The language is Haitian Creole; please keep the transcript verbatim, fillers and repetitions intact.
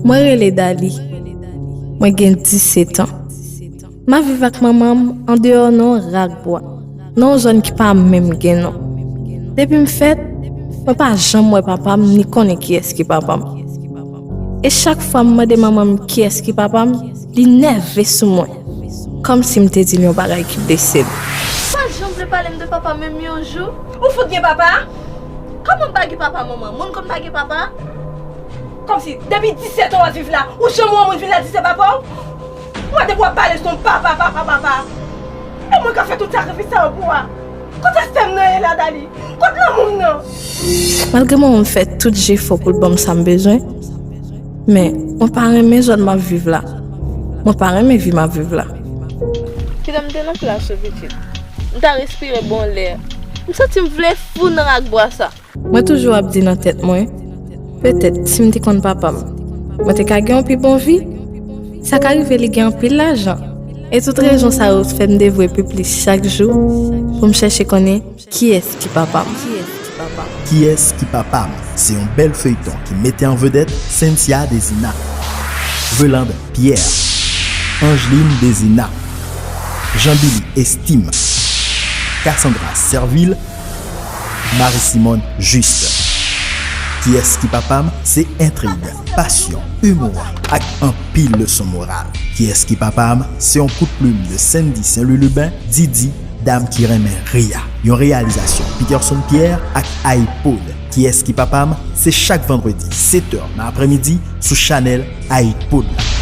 Mwen rele Dali. Mwen gen disèt an. M ap viv ak manman m andeyò nan yon rak bwa, nan yon zòn ki pa menm gen non. Depi m fèt, mwen pa janm wè papa m ni konnen kiyès ki papa m. E chak fwa m mande manman m kiyès ki papa m, li nève sou mwen, kòmsi m te di l yon bagay ki blese l. Ou pa janm vle pale m de papa m menm yon jou? Ou fout gen papa? Kòman m pa gen papa, manman? Moun konn pa gen papa? Kòmsi depi disèt an w ap viv la, ou janm wè yon moun vin la di se papa w? Mwen depi w ap pale sou papa, papa, papa. E mwen k ap fè tout sakrifis sa yo pou w a. Kot respè m nan ye la, Dali? Kot lanmou m nan? Malgre manman m fè tout jefò pou l ban m sa m bezwen, men mwen pa renmen zòn m ap viv la. Mwen pa renmen vi m ap viv la. Kite m te nan plas ou, pitit. M ta respire bon lè. M santi m vle fou nan rak bwa sa. Mwen toujou ap di nan tèt mwen, petèt si m te konn papa m, mwen te ka gen yon pi bon vi. Sa ka rive li gen anpil lajan. E tout rezon sa yo fè m devwe pi plis chak jou pou m chèche konnen kiyès ki papa m. Kiyès ki papa m? Se yon bèl feyton ki mete an vedèt Cynthia Dezina, Velande Pierre, Angeline Dezina, Jean Billy Estime, Cassandra Servil, Marie Simone Juste. Kiyès ki papa m? Se entrig, pasyon, imou ak anpil leson moral. Kiyès ki papa m? Se yon kout plim de Sandy Saint Louis Lubin, Didi, dam ki renmen ri a. Yon reyalizasyon Peterson Pierre ak iPod. Kiyès ki papa m? Se chak vandredi sèt è nan aprèmidi sou chanèl iPod la.